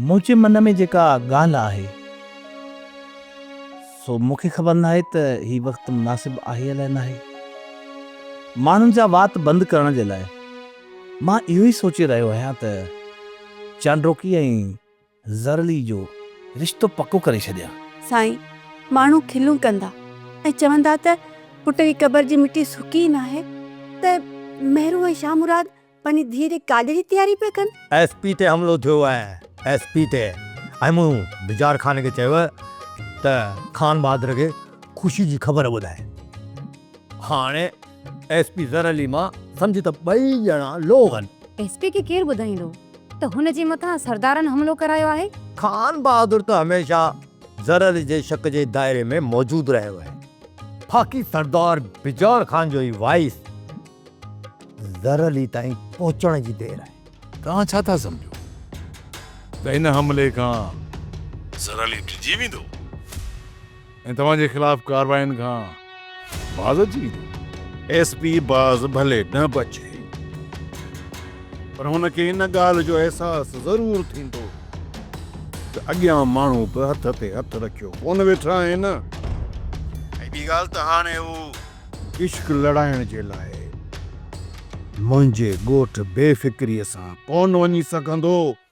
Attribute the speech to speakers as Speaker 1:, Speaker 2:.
Speaker 1: منهنجي من ۾ جيڪا ڳالهه آهي، سو مون کي خبر ناهي ته هي وقت مناسب آهي الائي ناهي. ماڻهن جا وات بند ڪرڻ جي لاء مان اهو ئي سوچي رهيو آهيان ته چانڊوڪي ۽ زرعلي جو رشتو پڪو ڪري ڇڏيان.
Speaker 2: سائين، ماڻهو کلون ڪندا ۽ چوندا ته پٽ جي قبر جي مٽي سڪي ئي ناهي ته مهرو ۽ شاهه مراد پنهنجي ڌيء جي ڪاڄ جي تياري پيا ڪن.
Speaker 3: ايس پي تي حملو ٿيو آهي، ايس پي تي ۽ مون بجار خان کي چيو ته خان بهادر کي خوشي جي خبر ٻڌائي. هاڻي ايس پي زر علي مان سمجهه ته ٻئي ڄڻا لوهه آهن.
Speaker 4: ايس پي کي ڪير ٻڌائيندو ته هن جي مٿان سردارن حملو ڪرايو آهي؟
Speaker 3: خان بهادر ته هميشه زر علي جي شڪ جي دائري ۾ موجود رهيو آهي. باقي سردار بجار خان جو هي وائيس زر علي تائين پهچڻ جي دير آهي.
Speaker 5: توهان ڇا ٿا سمجهو ته ان حملي کان زر علي ڊڄي ويندو ۽ توهان جي خلاف ڪارواين کان باز اچي ويندو؟ ايس پي باز ڀلي نه بچي پر هن کي ان ڳالهه جو احساس ضرور ٿيندو ته اڳيان ماڻهو به هٿ تي هٿ رکيو ڪونه ويٺا آهن ۽ ٻي ڳالهه ته هاڻي هو عشق لڙائڻ جي لاء منهنجي ڳوٺ بي فڪريء سان ڪونه وڃي سگهندو.